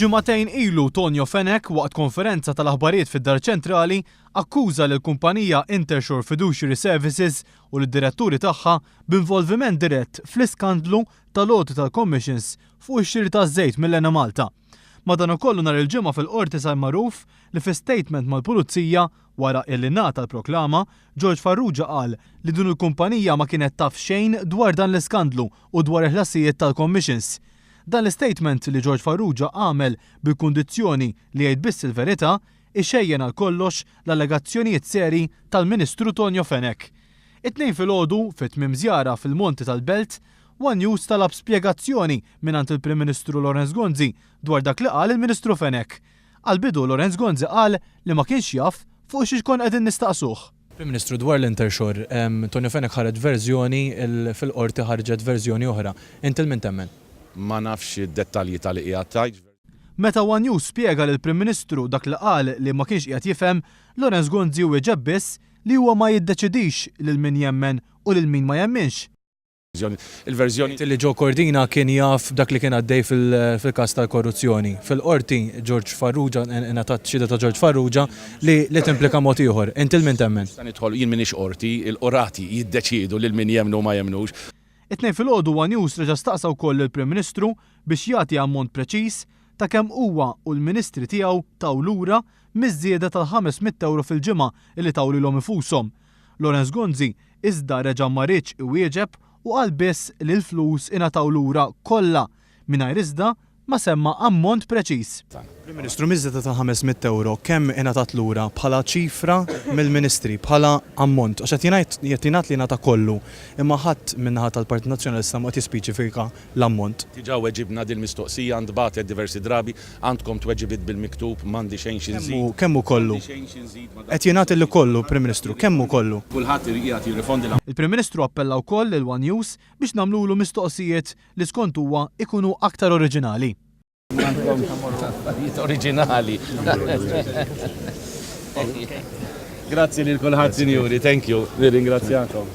Ġimagħtejn ilu Tonio Fenech waqt konferenza tal-aħbarijiet fid-Dar Ċentrali akkuża lill-kumpanija Intershore Fiduciary Services u lid-diretturi tagħha b'involviment dirett fl-iskandlu tal-għoti tal-commissions fuq ix-xiri taż-żejt mill-Enemalta. Madankollu nhar il-Ġimgħa fil-Qorti sar magħruf li fi statement mal-Pulizija wara illi ngħata l-proklama, George Farrugia qal li din il-kumpanija ma kienet taf xejn dwar dan l-iskandlu u dwar il-ħlasijiet tal-commissions. Dan l-istatement li George Farrugia għamel bil-kundizzjoni li jgħid biss il-verità, ixejjen għal kollox l-allegazzjonijiet seri tal-Ministru Tonio Fenech. It-Tnejn filgħodu, fi tmiem żjara fil-monti tal-Belt, one News talab spjegazzjoni mingħand il-Prim Ministru Lawrence Gonzi dwar dak li qal il-Ministru Fenech. Għall-bidu Lawrence Gonzi qal li ma kienx jaf fuq xiex konna qegħdin nistaqsuh. Prim Ministru, dwar l-Intershore, Tonio Fenech ħareġ verżjoni, fil-Qorti ħarġet verżjoni oħra. Int 'il min temmen? Ma nafx id-dettalji ta' li qiegħed tgħid. Meta one News spjega lill-Prim Ministru dak li qal li ma kienx qiegħed jifhem, Lawrence Gonzi wieġeb biss li huwa ma jiddeċidix lil min jemmen u lil min ma jemminx. Il-verżjoni. Li Joe Cordina kien jaf b'dak li kien għaddej fil-każ tal-korruzzjoni. Fil-Qorti, George Farrugia, ingħatat xhieda ta' George Farrugia li li timplika mod ieħor. Int 'il min temmen? Nista' nidħol, jien m'iniex qorti, il-qrati jiddeċiedu lil min jemmnu u ma jemmnux. It-Tnejn filgħodu one News reġa' staqsa wkoll lill-Prim Ministru biex jagħti ammont preċiż ta' kemm huwa u l-Ministri tiegħu taw lura miż-żieda tal-500 ewro fil-ġimgħa li taw lilhom infushom. Lawrence Gonzi iżda reġa' ma riedx iwieġeb u qal biss li l-flus ingħataw lura kollha mingħajr iżda ma semma ammont preċiż. Prim Ministru, miż-żieda ta' 500 ewro kemm ingħatat lura bħala ċifra mill-Ministri, bħala ammont? Għax qed jingħid qed jingħad li ngħata kollu, imma ħadd min-naħa tal-Partit Nazzjonalista ma qed jispeċifika l-ammont. Diġà weġibna dil-mistoqsija, ntbagħtet diversi drabi, għandkom tweġibiet bil-miktub, m'għandi xejn xi nżid. Kemm hu, kemm hu kollu? M'għandi xejn xi nżid ma' dak li Qed jingħad illi kollu, Prim Ministru, kemm hu kollu? Kulħadd qiegħed jirrifondi l-. Il-Prim Ministru appella wkoll lil one News biex nagħmlulu mistoqsijiet li skont huwa jkunu aktar oriġinali. M'għandkomx affarijiet oriġinali. Grazzi lil kulħadd, sinjuri, thank you, nirringrazzjakom.